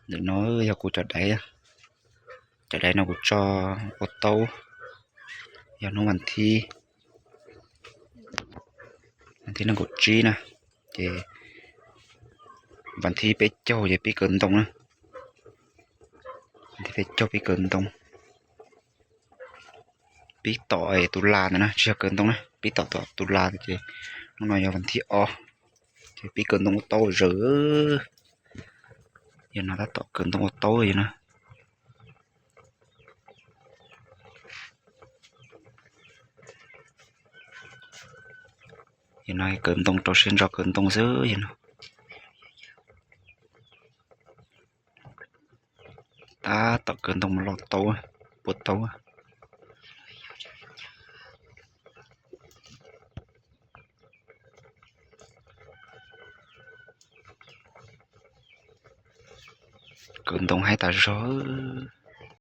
Ntawm no yog kuv cov daiv, cov daiv no kuv tso ua taub, yog hnub vas thib, vas thib nees nkaum tsib na, ces vas thib peb caug ces pib kaw ntoo na, vas thib peb caug pib kaw ntoo, pib tom tus las ntawd na, tsis yog kaw ntoo na, pib tom tom tus las ces hnub no yog vas thib ob, ces pib kaw ntoo ua taub zawm. Yog no tab tom kaw ntoo ua taub yog no. Yog no kaw ntoo rau siab ntso kaw ntoo xwb yog no. Tab tom kaw ntoo mus loj taub, puas taub. Kaw ntoo haib tas zog.